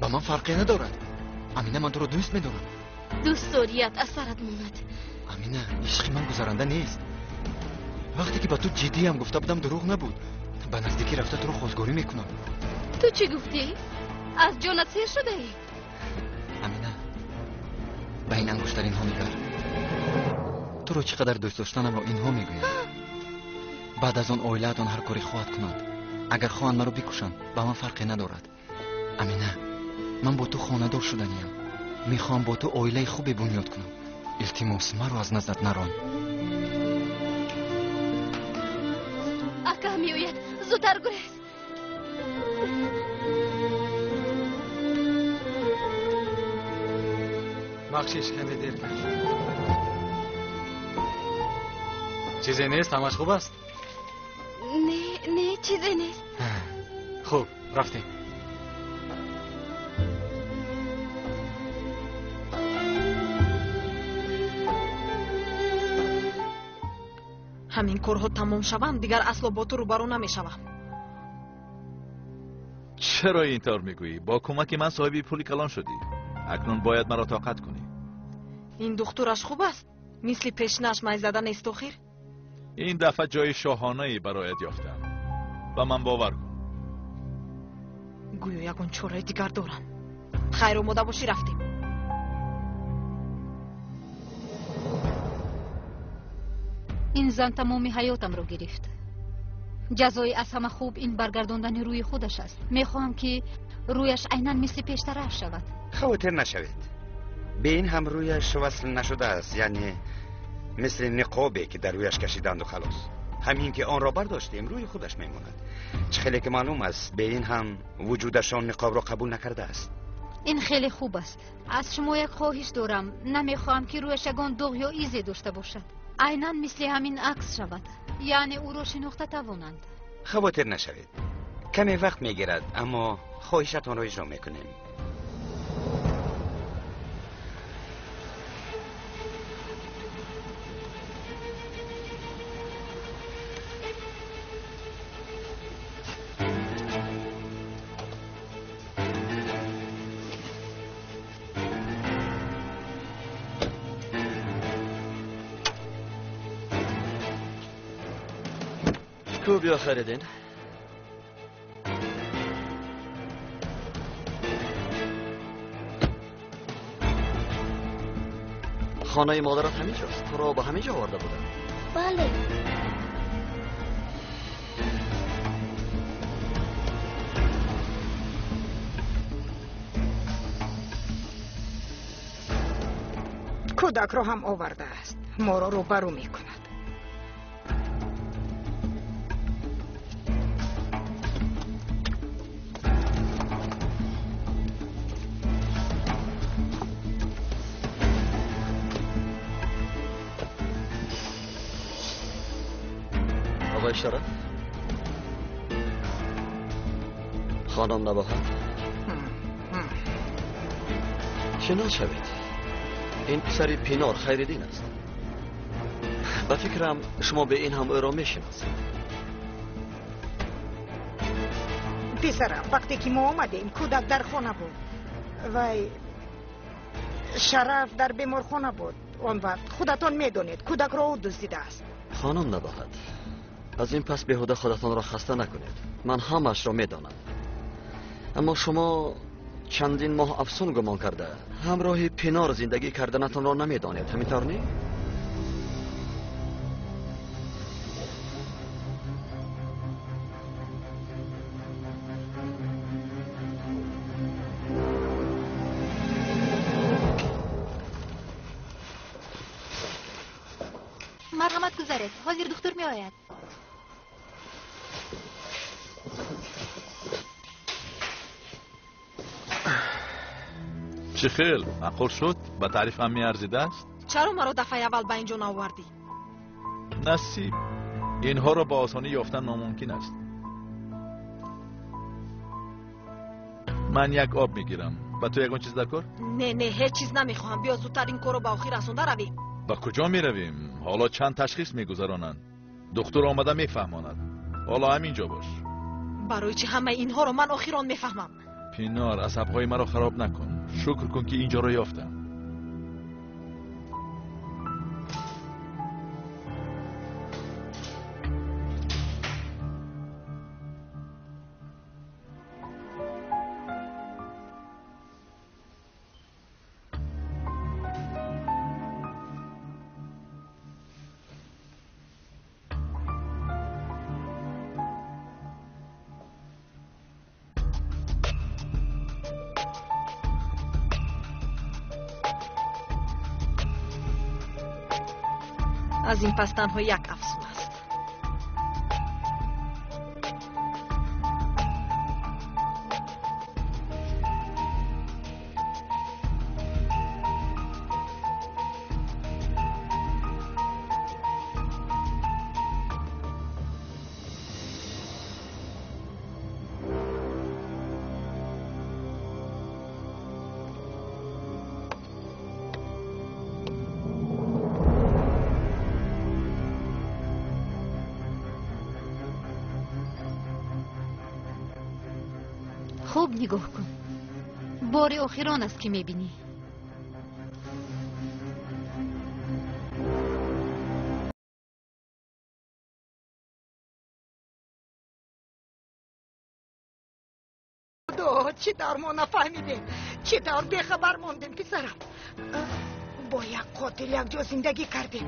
Ба ман фарқе надорад. Амина, ман туро дӯст медорам. Дӯстдорият аз сарат монад. Амина, ишқи ман гузаранда нест. Вақте ки ба ту ҷиддиам гуфта будам, дурӯғ набуд. Ба наздикӣ рафта туро хостгорӣ мекунам. Ту чӣ гуфтӣ? Аз ҷонат сер шудаӣ? Амина, ба ин ангуштаринҳо нигар. Туро чӣ қадар дӯст доштанамро инҳо мегӯянд. Баъд аз он оилаатон ҳар коре хоҳад кунанд. Агар хоҳанд маро бикушанд, ба ман фарқе надорад. Амина, ман бо ту хонадор шуданиям. Мехоҳам бо ту оилаи хубе бунёд кунам. Илтимос, маро аз наздат нарон. Ака меояд, зудтар гурез. Бахшиш, каме дер кард. Чизе нест, ҳамаш хуб аст? Не, не, чизе нест. Хуб, рафтем. Ҳамин корҳо тамом шаванд, дигар асло бо ту рӯбарӯ намешавам. Чаро ин тавр мегӯӣ? Бо кӯмаки ман соҳиби пули калон шудӣ. Акнун бояд маро тоқат кунӣ. Ин духтураш хуб аст? Мисли пешинаш майзада нест охир? Ин дафъа ҷои шоҳонае бароят ёфтам. Ба ман бовар кун. Гӯё ягон чораи дигар дорам. Хайр, омода бошӣ, рафтем. Ин зан тамоми ҳаётамро гирифт. Ҷазои аз ҳама хуб ин баргардондани рӯи худаш аст. Мехоҳам ки рӯяш айнан мисли пештарааш шавад. Хавотир нашавед. Бе ин ҳам рӯяш васл нашудааст, яъне мисли ниқобе ки дар рӯяш кашиданду халос. Ҳамин ки онро бардоштем, рӯи худаш мемонад. Чӣ хеле ки маълум аст, бе ин ҳам вуҷудашон ниқобро қабул накардааст. Ин хеле хуб аст. Аз шумо як хоҳиш дорам. Намехоҳам ки рӯяш ягон доғ ё изе дошта бошад. Айнан мисли ҳамин акс шавад. Яъне ӯро шинохта тавонанд. Хавотир нашавед. Каме вақт мегирад, аммо хоҳишатонро иҷро мекунем. Биё Хайриддин. Хонаи модарат ҳамин ҷост. Туро ба ҳамин ҷо оварда будам. Бале. Кӯдакро ҳам овардааст. Моро рӯбарӯ мекунад. آقای شرف، خانم نباهت، شناس شوید. این پسر پینار خیردین است. به فکرم شما به این هم او را میشناسید. پسرم، وقتی که ما آمدیم کودک در خانه بود. وای شرف در بیمارخانه بود. آن وقت خودتان میدانید کودک را او دزدیده است. خانم نباهت، از این پس بیهوده خودتان را خسته نکنید. من همش را میدانم. اما شما چندین ماه افسون گمان کرده همراه پینار زندگی کردنتان را نمیدانید، همینطور نی؟ марҳамат гузаред, ҳозир духтур меояд. Чӣ хел маъқул шуд? Ба таърифам меарзида аст? Чаро маро дафъаи аввал ба ин ҷо наовардӣ? Насиб, инҳоро ба осонӣ ёфтан номумкин аст. Ман як об мегирам. Ба ту ягон чиз даркор? Не, не, ҳеҷ чиз намехоҳам. Биё зудтар ин корро ба охир расонда равем. Ба куҷо меравем? Ҳоло чанд ташхис мегузаронанд. Духтур омада мефаҳмонад. Ҳоло ҳамин ҷо бош. Барои чӣ ҳамаи инҳоро ман охирон мефаҳмам? Пинор, асабҳои маро хароб накун. Шукр кун ки инҷоро ёфтам. Аз ин пас танҳо як афсун аст. Хуб нигоҳ кун. Бори охирон аст ки мебинӣ. Чӣ тавр мо нафаҳмидем? Чӣ тавр бехабар мондем, писарам? Бо як қотил якҷо зиндагӣ кардем.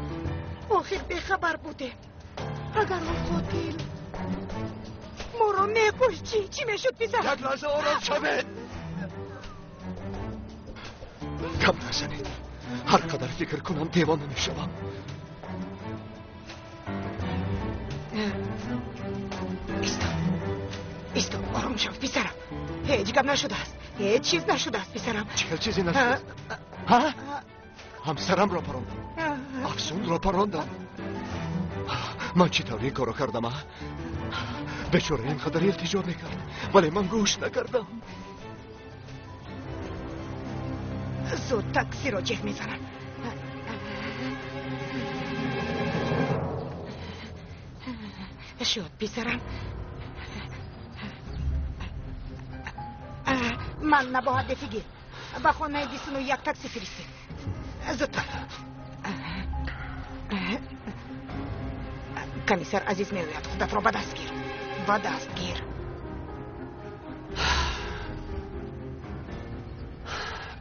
Охир бехабар будем. Агар он қотил моро мекушт, чӣ? Чӣ мешуд, писарам? Як лаҳза ором шавед. Гап назанед. Ҳар қадар фикр кунам девона мешавам. Исто. Исто, ором шав, писарам. Ҳеҷ гап нашудааст. Ҳеҷ чиз нашудааст, писарам. Чӣ хел чизе нашудааст? Ҳа? Ҳамсарамро парондам. Афсунро парондам. Ман чӣ тавр ин корро кардам, а? Бечора ин қадар илтиҷо мекард, вале ман гӯш накардам. Зуд таксиро ҷеғ мезанам. Шуд, писарам. Ман набоҳад дефигир. Ба хонаи 21 такси фиристед. Зудтар. Комиссар Азиз меояд. Худатро ба даст гир. Ба даст гир.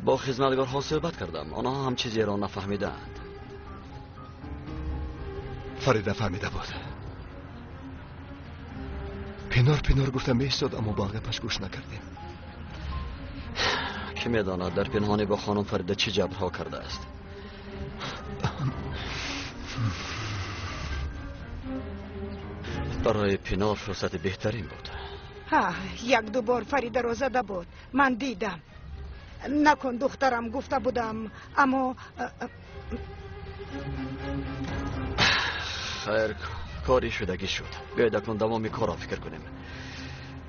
Бо хизматгорҳо суҳбат кардам. Онҳо ҳам чизеро нафаҳмидаанд. Фарида фаҳмида буд. Пинор пинор гуфта меистод, аммо ба гапаш гӯш накардем. Кӣ медонад дар пинҳонӣ бо хонум Фарида чӣ ҷабрҳо кардааст? Барои Пинор фурсати беҳтарин буд. Ҳа, як-ду бор Фаридаро зада буд. Ман дидам. Накун, духтарам, гуфта будам, аммо хайр, кори шудагӣ шуд. Биёед акнун давоми корро фикр кунем.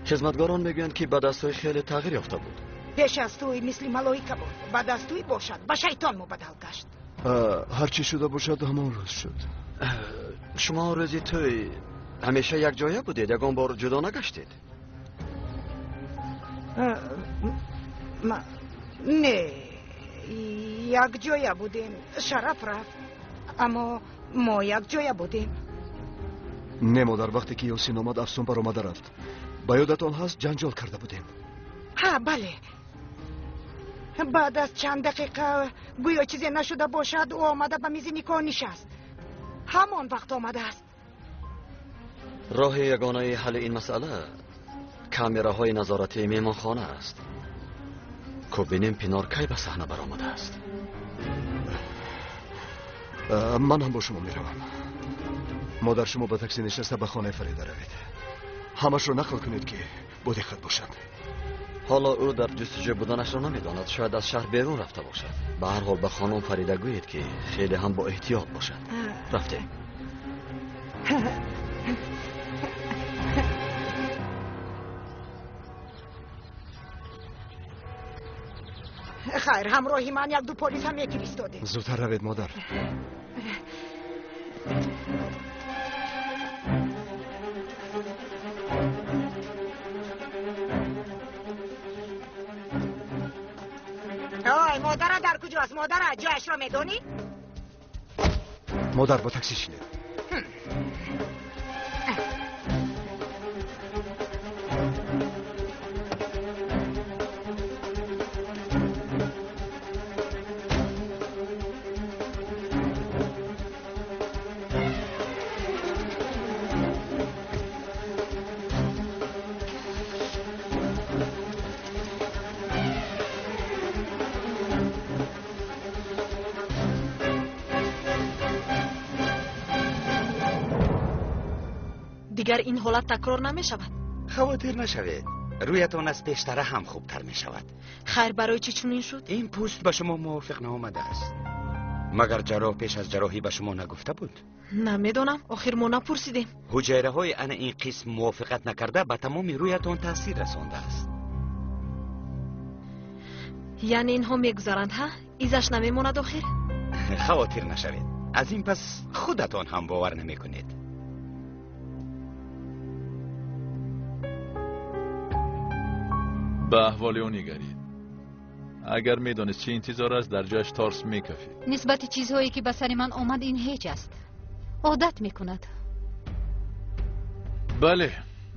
Хизматгорон мегӯянд, ки ба дастҳои хеле тағйир ёфта буд. Пеш аз тӯй мисли малоика буд, баъд аз тӯй бошад ба шайтон мубаддал гашт. Ҳар чӣ шуда бошад, ҳамон рӯз шуд. Шумо рӯзи тӯй ҳамеша якҷоя будед? Ягон бор ҷудо нагаштед? Не, якҷоя будем. Шараф рафт, аммо мо якҷоя будем. Не, модар, вақте ки Ёсин омад, Афсун баромада рафт. Ба ёдатон ҳаст, ҷанҷол карда будем. Ҳа, бале. Баъд аз чанд дақиқа гӯё чизе нашуда бошад, ӯ омада ба мизи никоҳ нишаст. Ҳамон вақт омадааст. Роҳи ягонаи ҳалли ин масъала камераҳои назоратии меҳмонхона аст. Ко бинем Пинор кай ба саҳна баромадааст. Ман ҳам бо шумо меравам. Модар, шумо ба такси нишаста ба хонаи Фарида равед. Ҳамашро нақл кунед, ки бо диққат бошанд. Ҳоло ӯ дар ҷустуҷӯ буданашро намедонад. Шояд аз шаҳр берун рафта бошад. Ба ҳар ҳол ба хонум Фарида гӯед, ки хеле ҳам бо эҳтиёт бошад. Рафтем. Хайр, ҳамроҳи ман як-ду полис ҳам мефиристодем. Зудтар равед, модар. Ой, модара дар куҷост? Модара, ҷояшро медонӣ? Модар, бо такси шинед. Дигар ин ҳолат такрор намешавад. Хавотир нашавед. Рӯятон аз пештара ҳам хубтар мешавад. Хайр, барои чӣ чунин шуд? Ин пӯст ба шумо мувофиқ наомадааст. Магар ҷарроҳ пеш аз ҷарроҳӣ ба шумо нагуфта буд? Намедонам, охир мо напурсидем. Ҳуҷайраҳои ана ин қисм мувофиқат накарда ба тамоми рӯятон таъсир расондааст. Яъне инҳо мегузаранд, ҳа? Изаш намемонад охир? Хавотир нашавед. Аз ин пас худатон ҳам бовар намекунед. Ба аҳволи ӯ нигарид. Агар медонист чӣ интизор аст, дар ҷояш торс мекафид. Нисбати чизҳое ки ба сари ман омад, ин ҳеҷ аст. Одат мекунад. Бале,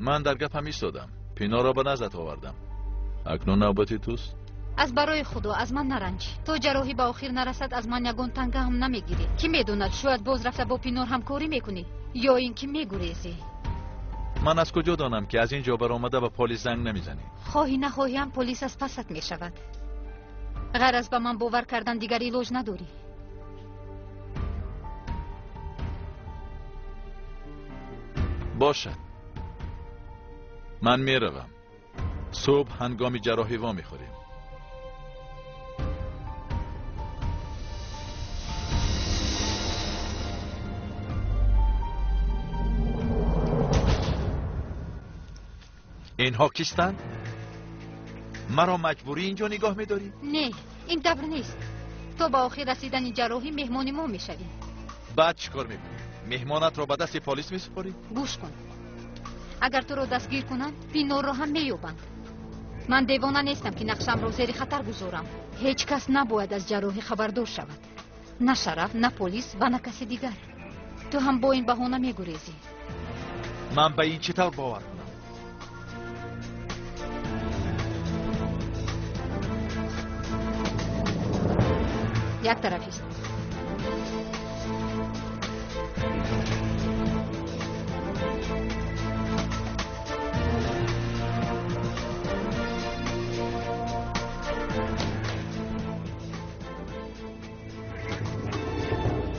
ман дар гапам истодам. Пиноро ба наздат овардам. Акнун навбати туст. Аз барои Худо аз ман наранҷ. То ҷарроҳӣ ба охир нарасад, аз ман ягон танга ҳам намегирӣ. Кӣ медонад, шояд боз рафта бо Пинор ҳамкорӣ мекунӣ ё ин ки мегурезӣ. Ман аз куҷо донам ки аз ин ҷо баромада ба полис занг намезанӣ? Хоҳӣ нахоҳӣ ҳам полис аз пасат мешавад. Ғайр аз ба ман бовар кардан дигар илоҷ надорӣ. Бошад, ман меравам. Субҳ ҳангоми ҷарроҳӣ во мехӯрем. Инҳо кистанд? Маро маҷбурӣ инҷо нигоҳ медорӣ? Не, ин тавр нест. То ба охир расидани ҷарроҳӣ меҳмони мо мешавӣ. Баъд чӣ кор мекунӣ? Меҳмонатро ба дасти полис месупорӣ? Гӯш кун, агар туро дастгир кунанд, Пинорро ҳам меёбанд. Ман девона нестам ки нақшамро зери хатар гузорам. Ҳеҷ кас набояд аз ҷарроҳӣ хабардор шавад. На Шараф, на полис ва на каси дигар. Ту ҳам бо ин баҳона мегурезӣ. Ман ба ин чӣ тавр бовар кунам? Як тарафист.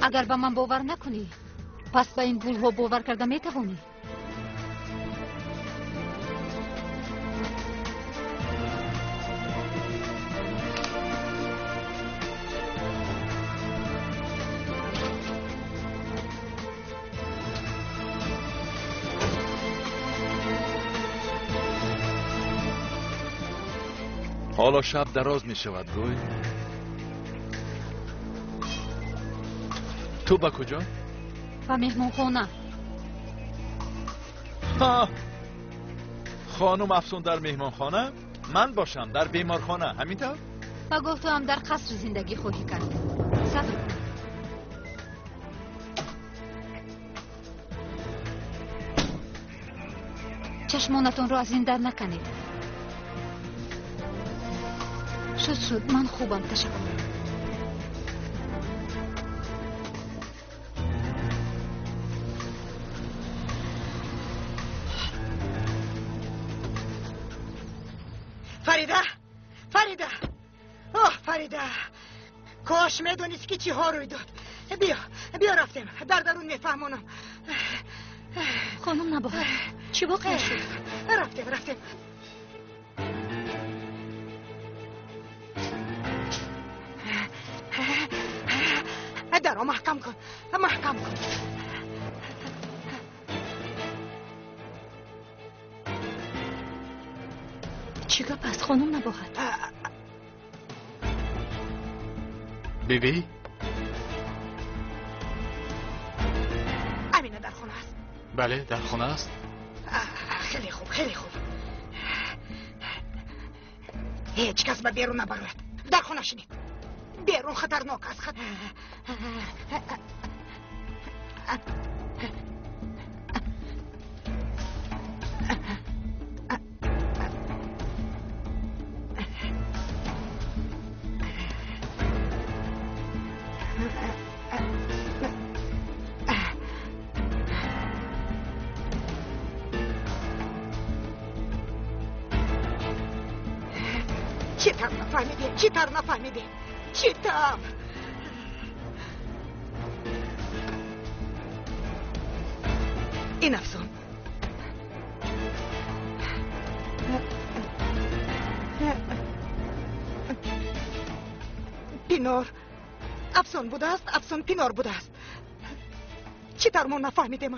Агар ба ман бовар накунӣ, пас ба ин гулҳо бовар карда метавонӣ? Ҳоло шаб дароз мешавад, гӯй. Ту ба куҷо? Ба меҳмонхона. Хонум Афсун дар меҳмонхона, ман бошам дар беморхона, ҳамин тавр? Пагоҳ ту ҳам дар қаср зиндагӣ хоҳӣ кард. Сабр кун. Чашмонатонро аз ин дар наканед. Шуд, шуд, ман хубам, ташаккур. Фарида, Фарида, оҳ Фарида, кош медонист ки чиҳо рӯй дод. Биё, биё рафтем, дар дарун мефаҳмонам. Хонум Набоҳат, чӣ воқеа шуд? Рафтем, рафтем. Даро маҳкам кун, маҳкам кун. Чӣ гап аст, хонум Набоҳат? Биби? Амина дар хона аст? Бале, дар хона аст. Хеле хуб, хеле хуб. Ҳеҷ кас ба берун набарояд. Дар хона шинед. Берун хатарнок аст. Чӣ тавр нафаҳмидем? Чӣ тавр нафаҳмидем? Чӣ тавр? Ин Афсун. Пинор Афсун будааст, Афсун Пинор будааст. Чӣ тавр мо нафаҳмидем?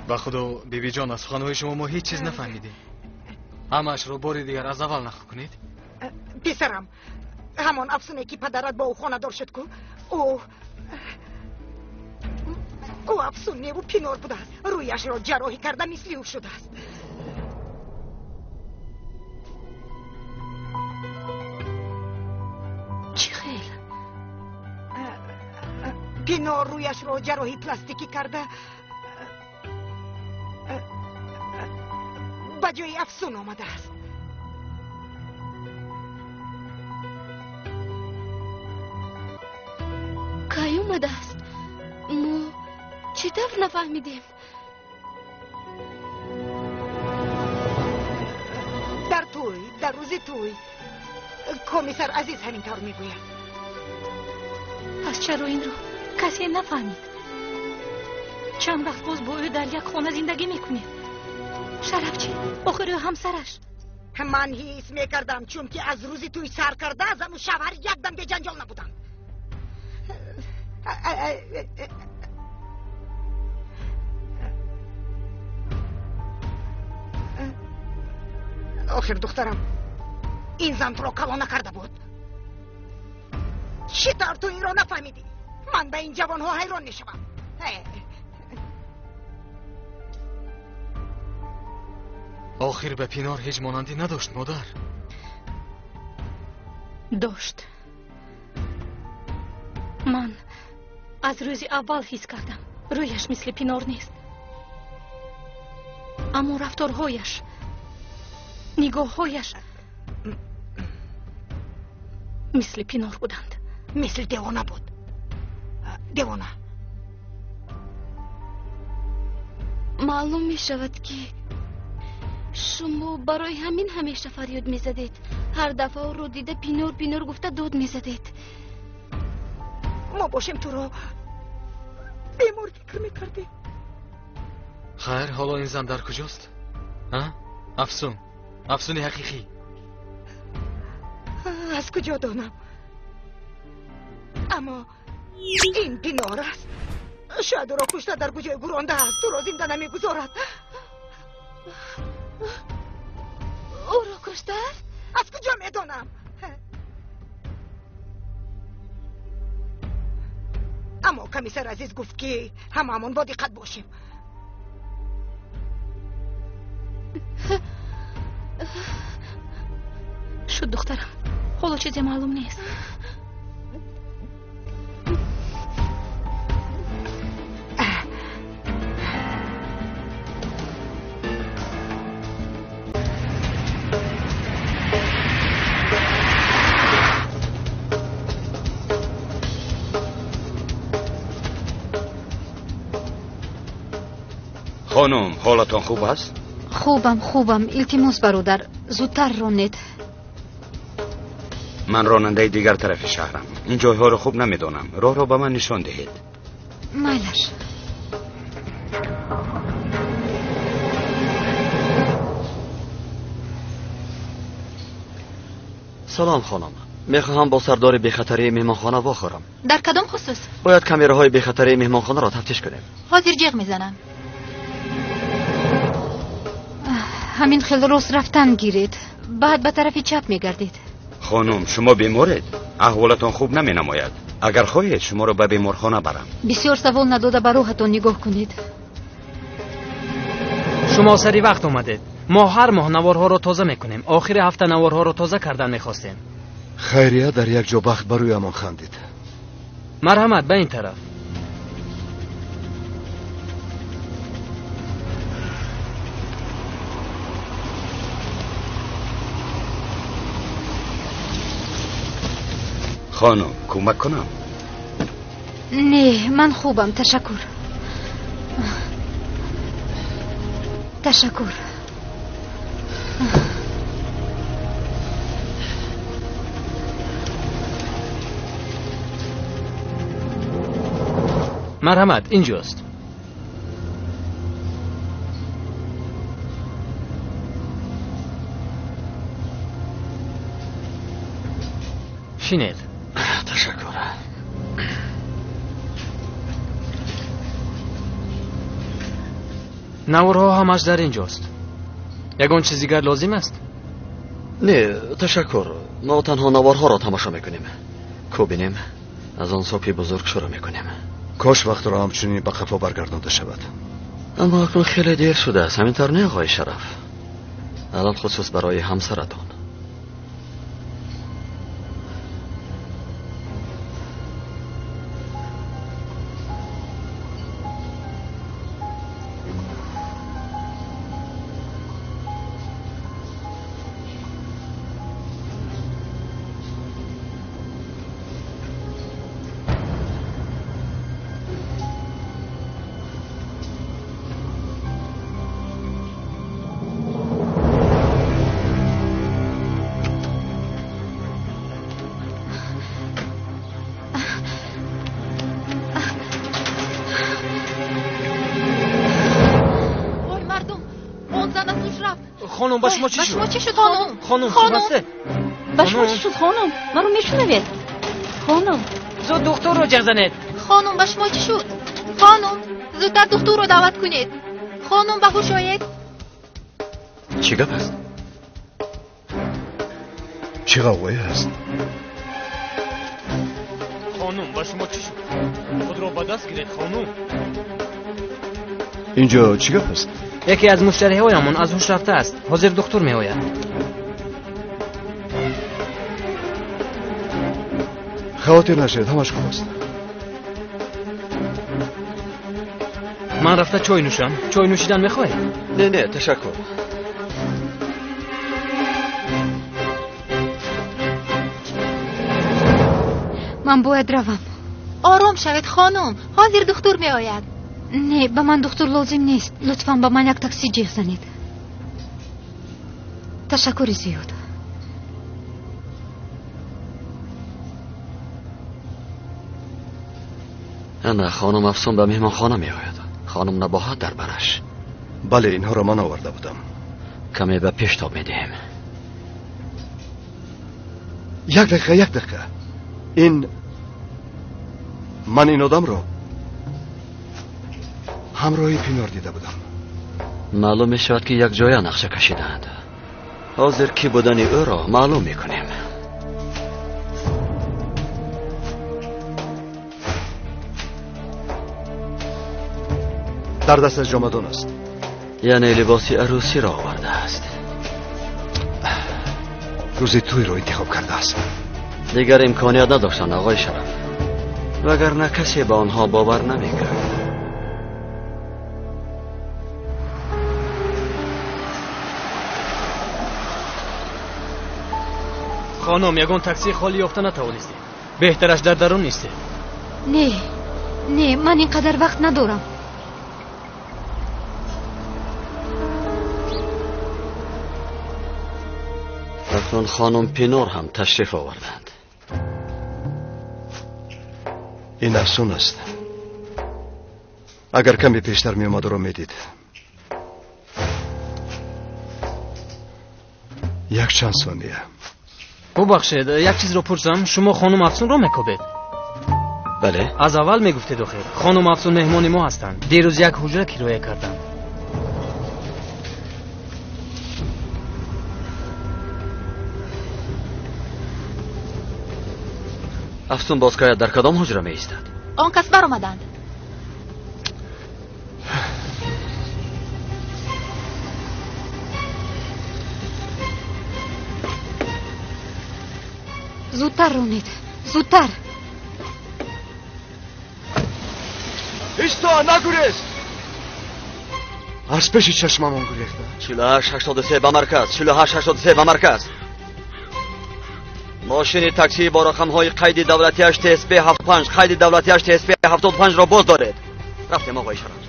Ба Худо, бибиҷон, аз суханҳои шумо мо ҳеҷ чиз нафаҳмидем. Ҳамаашро бори дигар аз аввал нақл кунед. Писарам, ҳамон Афсуне ки падарат бо ӯ хонадор шуд ку, ӯ Афсун неву Пинор будааст. Рӯяшро ҷарроҳӣ карда мисли ӯ шудааст. Пинор рӯяшро ҷарроҳии пластикӣ карда ба ҷои Афсун омадааст. Кай омадааст? Мо чӣ тавр нафаҳмидем? Дар тӯй, дар рӯзи тӯй комиссар Азиз ҳамин тавр мегӯяд. Пас чаро инро касе нафаҳмид? Чанд вақт боз бо ӯ дар як хона зиндагӣ мекунед? Шараф чӣ? Охир ӯ ҳамсараш. Ман ҳис мекардам, чунки аз рӯзи тӯй сар карда зану шавҳар якдам беҷанҷол набуданд. Охир духтарам, ин зан туро калон накарда буд. Чӣ тавр ту инро нафаҳмидӣ? Ман ба ин ҷавонҳо ҳайрон мешавам. Охир ба Пинор ҳеҷ монандӣ надошт, модар. Дошт. Ман аз рӯзи аввал ҳис кардам, рӯяш мисли Пинор нест. Аммо рафторҳояш, нигоҳҳояш мисли Пинор буданд. Мисли девона буд. Девона. Маълум мешавад, ки шумо барои ҳамин ҳамеша фарёд мезадед. Ҳар дафъа ӯро дида Пинор Пинор гуфта дод мезадед. Мо бошем туро бемор фикр мекардем. Хайр, ҳоло ин зан дар куҷост? Афсун, Афсуни ҳақиқӣ. Аз куҷо донам? Аммо ин Пинор аст. Шояд ӯро кушта дар куҷои гурондааст. Туро зинда намегузорад. Ӯро куштааст? Аз куҷо медонам? Аммо комиссар Азиз гуфт, ки ҳамаамон бо диққат бошем. Шуд, духтарам, ҳоло чизе маълум нест. Хонум, ҳолатон хуб аст? Хубам, хубам. Илтимос, бародар, зудтар ронед. Ман ронандаи дигар тарафи шаҳрам. Ин ҷойҳоро хуб намедонам. Роҳро ба ман нишон диҳед. Майлаш. Салом, хонум. Мехоҳам бо сардори бехатарии меҳмонхона вохӯрам. Дар кадом хусус? Бояд камераҳои бехатарии меҳмонхонаро тафтиш кунем. Ҳозир ҷиғ мезанам. Ҳамин хел рост рафтан гиред, баъд ба тарафи чап мегардед. Хонум, шумо беморед? Аҳволатон хуб наменамояд. Агар хоҳед, шуморо ба беморхона барам. Бисёр савол надода ба роҳатон нигоҳ кунед. Шумо сари вақт омадед. Мо ҳар моҳ наворҳоро тоза мекунем. Охири ҳафта наворҳоро тоза кардан мехостем. Хайрия дар як ҷо бахт ба рӯямон хандид. Марҳамат, ба ин тараф. Хонум, кӯмак кунам? Не, ман хубам, ташаккур. Ташаккур. Марҳамат, инҷост. Шинед. Ташаккур. Наворҳо ҳамаш дар инҷост. Ягон чиз дигар лозим аст? Не, ташаккур. Мо танҳо наворҳоро тамошо мекунем. Ку бинем, аз он сопи бузург шурӯъ мекунем. Кош вақтро ҳамчунин ба қафо баргардонда шавад. Аммо акнун хеле дер шудааст. Ҳамин тавр не, оғои Шараф? Алалхусус барои ҳамсаратон. Хонум, ба шумо чӣ Ба шуд? шумо чӣ шуд, хонум? Хонум, хуб ҳастед? Ба шумо чӣ шуд, хонум? Маро мешунавед? Хонум, Зуд духтурро ҷеғ занед. Хонум, ба шумо чӣ шуд? Хонум, зудтар духтурро даъват кунед. Хонум, ба ҳуш оед. Чӣ гап аст? Чӣ ғавғое аст? Хонум, ба шумо чӣ шуд? Худро ба даст гиред, хонум. Инҷо чӣ гап аст? Яке аз муштариҳоямон аз ҳуш рафтааст. Ҳозир духтур меояд. Хавотир нашавед, ҳамаш хуб аст. Ман рафта чой нӯшам. Чой нӯшидан мехоҳед? Не, не, ташаккур. Ман бояд равам. Ором шавед, хонум, ҳозир духтур меояд. Не, ба ман духтур лозим нест. Лутфан ба ман як такси ҷеғ занед. Ташаккури зиёд. Ана хонум Афсун ба меҳмонхона меояд. Хонум Набоҳат дар бараш. Бале, инҳоро ман оварда будам. Каме ба пеш тоб медиҳем. Як дақиқа, як дақиқа. Ин ман ин одамро ҳамроҳи Пинор дида будам. Маълум мешавад, ки якҷоя нақша кашидаанд. Ҳозир кӣ будани ӯро маълум мекунем. Дар дасташ ҷомадон аст. Яъне либоси арӯсиро овардааст. Рӯзи тӯйро интихоб кардааст. Дигар имконият надоштанд, оғои Шараф. Вагарна касе ба онҳо бовар намекард. Хонум, ягон таксии холӣ ёфта натавонистед. Беҳтараш дар дарун истед. Не, не, ман ин қадар вақт надорам. Акнун хонум Пинор ҳам ташриф оварданд. Ин Афсун аст. Агар каме пештар меомад, ӯро медид. Як чанд сония. Бубахшед, як чизро пурсам, шумо хонум Афсунро мекобед? Бале. Аз аввал мегуфтед охир. Хонум Афсун меҳмони мо ҳастанд. Дирӯз як ҳуҷра кироя карданд. Афсун бозкояд дар кадом ҳуҷра меистад? Он кас баромаданд. Зудтар ронед, зудтар. Исто, нагурез! Аз пеши чашмамон гурехта. 4883 ба марказ, 4883 ба марказ. Мошини таксӣ бо рақамҳои қайди давлатиаш ТСП 75, қайди давлатиаш ТСП 75 ро боз доред. Рафтем, оғои Шараф.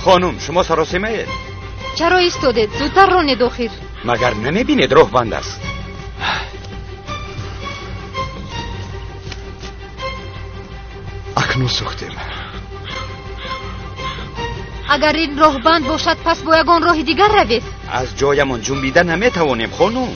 Хонум, шумо саросимаед. Чаро истодед? Зудтар ронед охир. Магар намебинед, роҳ банд аст. Акнун сӯхтем. Агар ин роҳ банд бошад, пас бо ягон роҳи дигар равед. Аз ҷоямон ҷунбида наметавонем, хонум.